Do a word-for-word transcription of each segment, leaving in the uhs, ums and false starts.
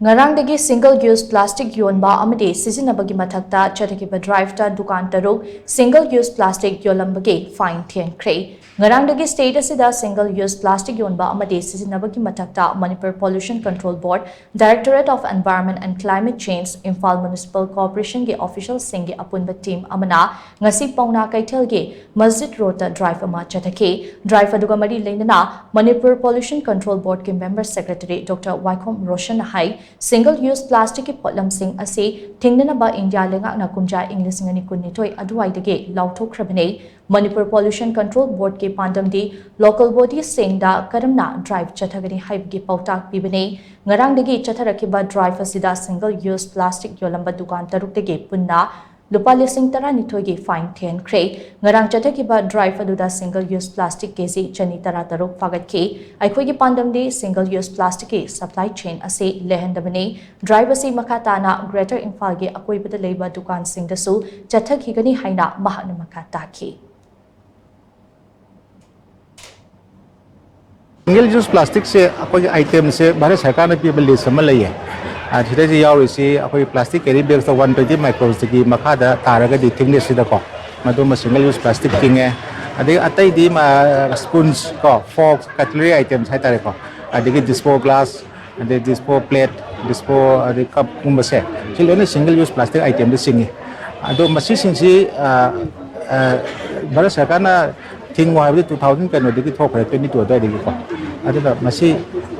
ꯉꯔꯥꯡꯗꯒꯤ single use plastic ꯌꯣꯟꯕ ꯑꯃꯗꯤ ꯁꯤꯖꯤꯟꯅꯕꯒꯤ ꯃꯊꯛꯇ ꯆꯠꯊꯈꯤꯕ driveꯇ ꯗꯨꯀꯥꯟ ꯇꯔꯨꯛ single use plastic ꯌꯣꯜꯂꯝꯕꯒꯤ fine ꯊꯤꯍꯟꯈ꯭ꯔꯦ꯫ ꯉꯔꯥꯡꯗꯒꯤ state ꯑꯁꯤꯗ single use plastic ꯌꯣꯟꯕ ꯑꯃꯗꯤ ꯁꯤꯖꯤꯟꯅꯕꯒꯤ ꯃꯊꯛꯇ Manipur Pollution Control Board, Directorate of Environment and Climate Change, Imphal Municipal Corporationꯒꯤ officialꯁꯤꯡꯒꯤ ꯑꯄꯨꯟꯕ team ꯑꯃꯅ ꯉꯁꯤ ꯄꯥꯎꯅꯥ ꯀꯩꯊꯦꯜꯒꯤ ꯃꯁꯖꯤꯗ ꯔꯣꯗꯇ drive ꯑꯃ ꯆꯠꯊꯈꯤ꯫ Drive ꯑꯗꯨꯒ ꯃꯔꯤ ꯂꯩꯅꯅ Manipur Pollution Control Boardꯀꯤ member secretary Doctor ꯋꯥꯏꯈꯣꯝ ꯔꯣꯁꯟꯅ ꯍꯥꯏ, single use plasticꯀꯤ ꯄꯣꯠꯂꯝꯁꯤꯡ ꯑꯁꯤ ꯊꯤꯡꯅꯅꯕ ꯏꯟꯗꯤꯌꯥ ꯂꯩꯉꯥꯛꯅ ꯀꯨꯝꯖꯥ ꯏꯪ ꯂꯤꯁꯤꯡ ꯑꯅꯤ ꯀꯨꯟꯅꯤꯊꯣꯏ ꯑꯗꯨꯋꯥꯏꯗꯒꯤ ꯂꯥꯎꯊꯣꯛꯈ꯭ꯔꯕꯅꯤ꯫ Manipur Pollution Control Boardꯀꯤ ꯄꯥꯟꯗꯝꯗꯤ local bodyꯁꯤꯡꯗ ꯀꯔꯝꯅ drive ꯆꯠꯊꯒꯅꯤ ꯍꯥꯏꯕꯒꯤ ꯄꯥꯎꯇꯥꯛ ꯄꯤꯕꯅꯤ꯫ ꯉꯔꯥꯡꯗꯒꯤ ꯆꯠꯊꯔꯛꯈꯤꯕ drive ꯑꯁꯤꯗ single use plastic ꯌꯣꯜꯂꯝꯕ ꯗꯨꯀꯥꯟ ꯇꯔꯨꯛꯇꯒꯤ ꯄꯨꯟꯅ ꯂꯨꯄꯥ ꯂꯤꯁꯤꯡ ꯇꯔꯥꯅꯤꯊꯣꯏꯒꯤ fine ꯊꯤꯍꯟꯈ꯭ꯔꯦ꯫ ꯉꯔꯥꯡ ꯆꯠꯊꯈꯤꯕ drive ꯑꯗꯨꯗ single use plastic ꯀꯦꯖꯤ ꯆꯅꯤ ꯇꯔꯥꯇꯔꯨꯛ ꯐꯥꯒꯠꯈꯤ꯫ ꯑꯩꯈꯣꯏꯒꯤ ꯄꯥꯟꯗꯝꯗꯤ single use plasticꯀꯤ supply chain ꯑꯁꯤ ꯂꯩꯍꯟꯗꯕꯅꯤ꯫ Drive ꯑꯁꯤ ꯃꯈꯥ ꯇꯥꯅ Greater ꯏꯝꯐꯥꯜꯒꯤ ꯑꯀꯣꯏꯕꯗ ꯂꯩꯕ ꯗꯨꯀꯥꯟꯁꯤꯡꯗꯁꯨ ꯆꯠꯊꯈꯤꯒꯅꯤ ꯍꯥꯏꯅ ꯃꯍꯥꯛꯅ ꯃꯈꯥ ꯇꯥꯈꯤ꯫ Single use plasticꯁꯦ ꯑꯩꯈꯣꯏꯒꯤ itemꯁꯦ ꯚꯥꯔꯠ ꯁꯔꯀꯥꯔꯅ ꯄꯤꯕ list ꯑꯃ ꯂꯩꯌꯦ꯫ ꯑ, ꯁꯤꯗꯩꯁꯤ ꯌꯥꯎꯔꯤꯁꯤ ꯑꯩꯈꯣꯏꯒꯤ plastic carry bagsꯇ one twenty micronsꯗꯒꯤ ꯃꯈꯥꯗ ꯇꯥꯔꯒꯗꯤ thicknessꯁꯤꯗꯀꯣ, ꯃꯗꯨꯃ single use plastic ꯆꯤꯡꯉꯦ꯫ ꯑꯗꯩ ꯑꯇꯩꯗꯤ ꯃ-, spoons ꯀꯣ, forks, cutlery items ꯍꯥꯏꯇꯥꯔꯦꯀꯣ, ꯑꯗꯒꯤ dispo glass, ꯑꯗꯩ dispo plate, dispo ꯑꯗꯩ cupꯀꯨꯝꯕꯁꯦ, ꯁꯤ ꯂꯣꯏꯅ single use plastic itemꯗ ꯆꯤꯡꯉꯤ꯫ ꯑꯗꯣ ꯃꯁꯤꯁꯤꯡꯁꯤ, ꯑ, ꯑ, ꯚꯥꯔꯠ ꯁꯔꯀꯥꯔꯅ ꯊꯤꯡꯉꯣ ꯍꯥꯏꯕꯗꯤ two thousand ꯀꯩꯅꯣꯗꯒꯤ ꯊꯣꯛꯈ꯭ꯔꯦ, twenty two ꯑꯗꯨꯋꯥꯏꯗꯒꯤꯀꯣ꯫ ꯑꯗꯨꯅ ꯃꯁꯤ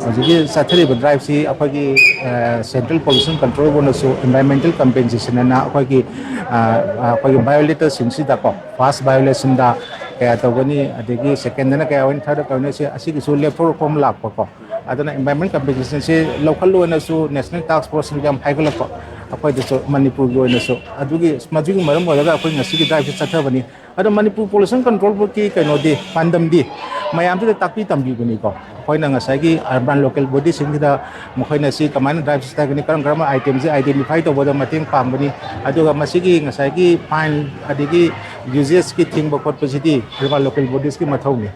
ꯍꯧꯖꯤꯛꯀꯤ ꯆꯠꯊꯔꯤꯕ driveꯁꯤ ꯑꯩꯈꯣꯏꯒꯤ, ꯑ, Central Pollution Control Boardꯅꯁꯨ Environmental Compensation ꯑꯅ ꯑꯩꯈꯣꯏꯒꯤ, ꯑ, ꯑ, ꯑꯩꯈꯣꯏꯒꯤ violatorꯁꯤꯡꯁꯤꯗꯀꯣ, first violationꯗ ꯀꯌꯥ ꯇꯧꯒꯅꯤ, ꯑꯗꯒꯤ secondꯗꯅ ꯀꯌꯥ ꯑꯣꯏꯅꯤ, thirdꯗ ꯀꯌꯥ ꯑꯣꯏꯅꯤ, ꯁꯤ, ꯑꯁꯤꯒꯤꯁꯨ ꯂꯦꯞꯊꯣꯔꯛꯄ ꯑꯃ ꯂꯥꯛꯄꯀꯣ꯫ ꯑꯗꯨꯅ environment compensationꯁꯤ ꯂꯧꯈꯠꯂꯨ ꯍꯥꯏꯅꯁꯨ National Task Forceꯅ ꯌꯥꯝ ꯍꯥꯏꯒꯠꯂꯛꯄ, ꯑꯩꯈꯣꯏꯗꯁꯨ ꯃꯅꯤꯄꯨꯔꯒꯤ ꯑꯣꯏꯅꯁꯨ꯫ ꯑꯗꯨꯒꯤ, ꯃꯗꯨꯒꯤ ꯃꯔꯝ ꯑꯣꯏꯔꯒ ꯑꯩꯈꯣꯏ ꯉꯁꯤꯒꯤ driveꯁꯤ ꯆꯠꯊꯕꯅꯤ꯫ ꯑꯗꯣ Manipur Pollution Control Boardꯀꯤ ꯀꯩꯅꯣꯗꯤ, ꯄꯥꯟꯗꯝꯗꯤ ꯃꯌꯥꯝꯁꯤꯗ ꯇꯥꯛꯄꯤ ꯇꯝꯕꯤꯕꯅꯤꯀꯣ꯫ ꯑꯩꯈꯣꯏꯅ ꯉꯁꯥꯏꯒꯤ urban local bodyꯁꯤꯡꯁꯤꯗ ꯃꯈꯣꯏꯅ ꯁꯤ ꯀꯃꯥꯏꯅ drive ꯆꯠꯊꯒꯅꯤ, ꯀꯔꯝ ꯀꯔꯝꯕ itemꯁꯤ identify ꯇꯧꯕꯗ ꯃꯇꯦꯡ ꯄꯥꯡꯒꯅꯤ, ꯑꯗꯨꯒ ꯃꯁꯤꯒꯤ ꯉꯁꯥꯏꯒꯤ fine ꯑꯗꯒꯤ usageꯀꯤ ꯊꯤꯡꯕ ꯈꯣꯠꯄꯁꯤꯗꯤ urban local bodiesꯀꯤ ꯃꯊꯧꯅꯤ꯫